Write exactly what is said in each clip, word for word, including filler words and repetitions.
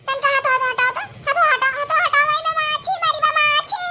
तनका हाथ, हाथ हटाओ तो, हाथ हटाओ, हाथ हटाओ, एमे माछी मरी बा, माछी।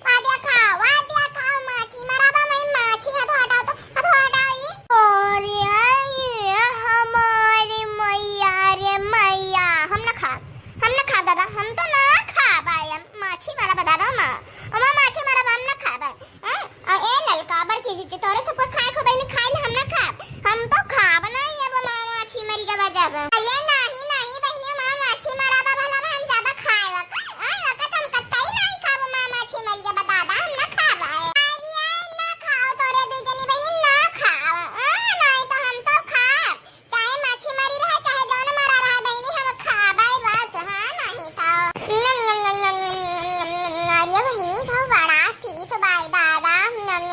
वा देखा, वा देखा, माछी मरा बा, मैं माछी, हाथ हटाओ तो, हाथ हटाओ ई। अरे, अरे, हमारे मैया रे मैया, हम ना खाब, हम ना खाब दादा, हम तो ना खाब, आय, माछी मरा बा दादा, मा, अमा माछी मरा बा, हम ना खाब, आय। हैं? आ, ए ललका, बड़की जीजी, तोरे सबको खाए को बहिनी खाइल, हम ना खाब। हम तो खाब ना, ये वो मा-, माछी मरी गवा जब। अरे नाही, नाही बहिनी, मा-, माछी मरा बा भला बा, हम ज्यादा खाए वका। आय, वका तो हम कतई नाही खाब, मा-, माछी मरी गवा दादा, हम ना खाब। अरे ना खाओ, तोरे दुई जनी बहिनी ना खाओ। आ, नाही तो हम तो खाब। चाहे माछी मरी रहे, चाहे जौन मरा रहे, बहिनी, हम खाबै बस, हाँ, नहीं तो। अरे बहिनी, तो बड़ा तीत बाय दादा। अरे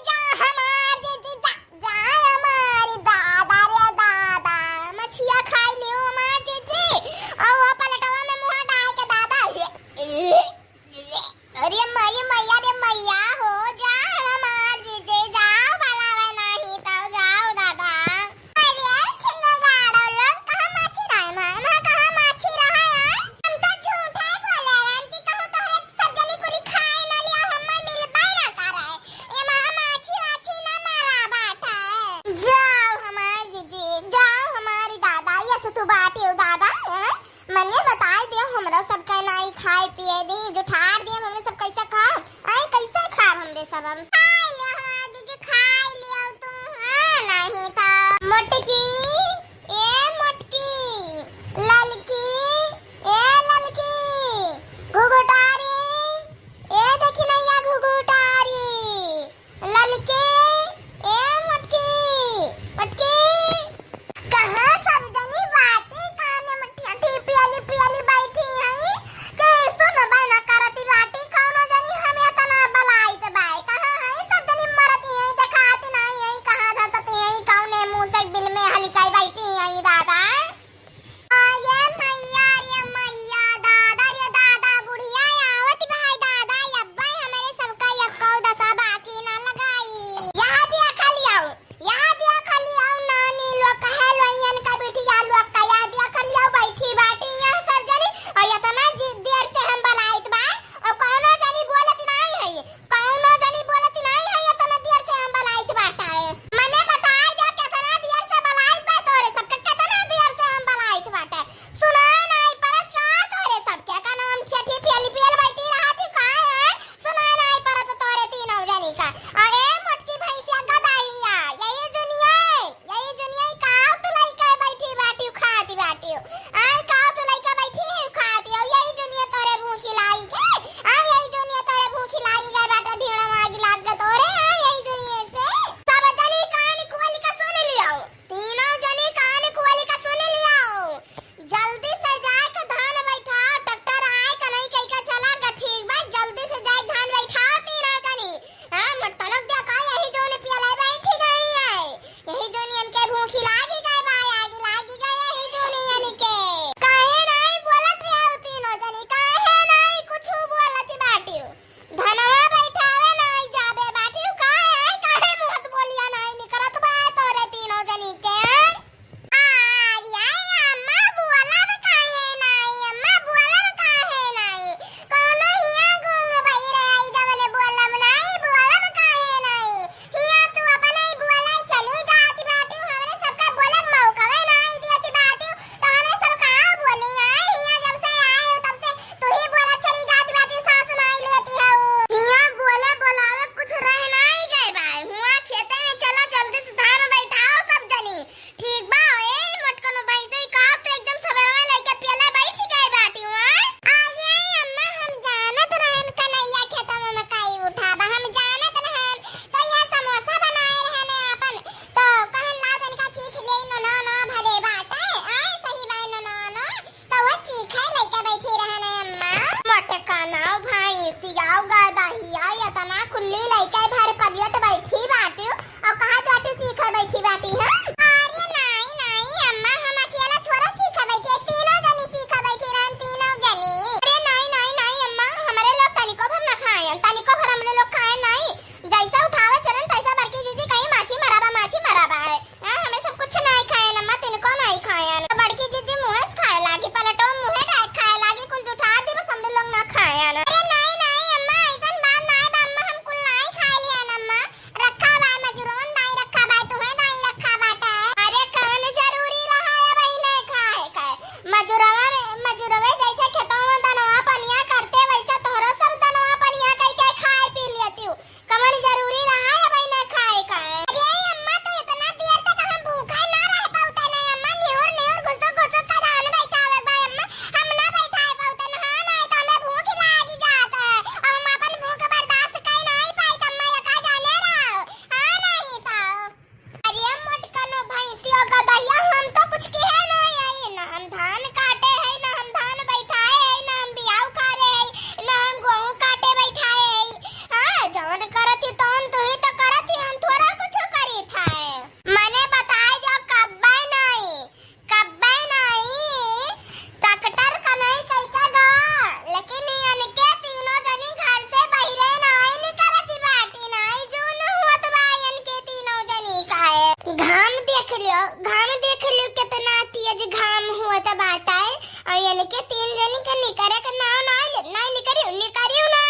जा हमार जीजी, जा, जा हमारी दादा रे दादा। मछिया खाई लियो हमार जीजी। और वो पलटवा में मुँह डाल के दादा। अरे माई, मैया रे मैया हो, जा हमार जीजे, जाओ, बलावे नाही तो जाओ दादा। अरे छिनगाड़ा लोग, कहाँ माछी रहे माँ, माँ कहाँ माछी रहे है? हम तो झूठे बोले रहन कि कहूँ तोहरे सब जनी कुली खाए न लिया, हमें मिलबे न करे। ये माँ माछी वाछी न मारा बाटे। जाओ हमार जीजे, जाओ हमारी दादा, ये सुतु बाटी दादा, हैं? मने बताई दे, हमरा सब का नाई खाए पिए दे, जुठार दे, हमरे सब कैसे खाब? आए, कैसे खाब हमरे सब अब? आए, यहाँ दीदी खाए लियो तू, हाँ, नहीं तो। मोटकी, ए मोटकी, ललकी, ए ललकी, घुघुटारी, ए देखी नैया घुघुटारी। ललकी, ए मोटकी, मोटकी। कहाँ सब जनी बाटी, काने में ठेठी पियली पियली बैठी हई, के सुनबे न करती बाटी, कौनो जनी हमें तना बलाइत बाय। कहाँ हई सब जनी मरती हई, देखाती नाही हई, कहाँ धसती हई, कौने मुँह से बिल में हलिकाई बैठी हई दादा। अरे मैया रे मैया, दादा रे दादा, बुढ़िया आवत भाई दादा, अब्बे हमरे सबका यक्कौ दसा बाकी ना लगाई। यहाँ देख लियो, यहाँ देख लियो, नानी लोग कहे लो, इनका बिटिया लोग का, यहाँ देख लियो, बैठी बाटी यहाँ सब जनी, और इतना जि-, देर से हम बलाइत बा, और कौनो जनी बोलत नाही है। कौनो जनी बोलत नाही है, इतना देर से हम बलाइत बाटे। मने बताई दे, केतना देर से बलाइत बा तोरे सबके, केतना देर से हम बलाइत बाटे। सुनाई नाही परत का तोरे सबके, का नाम ठेठी पियली पियल बैठी रहती का है? सुनाई नाही परत तोरे तीनों जनी का। अरे मोटकी भैंसिया गदाइया, यही दुनिया है। यही दुनिया ही काव तू लइका बैठी बाटियो, खाती बाटियो। आई काव तू लइका बैठी है, खाती हो। यही दुनिया तोरे भूखी लाई के। आ यही दुनिया तोरे भूखी लाई गए बाटे, ढीड़ा मागी लाग गए तोरे। आ यही दुनिया से। सब जनी कान खोल के सुन लियो। तीनों जनी कान खोल के सुन लियो। जल्दी से जाए के धान बैठाओ, ट्रैक्टर आए, कन्हई कई के चला ग, ठीक बा, जल्दी से जाए धान बैठाओ तीनों जनी। हाँ, मोटका लोग देखा, यही जोन पियले बैठी गई है, यही जोन इनके भूखी लागी गई बा, आगी लागी गई, यही जोन इनके। हुआ तो बाटा है। और यानी कि तीन जनी के निकरे के नाव ना ले, नहीं निकरियो, निकरियो ना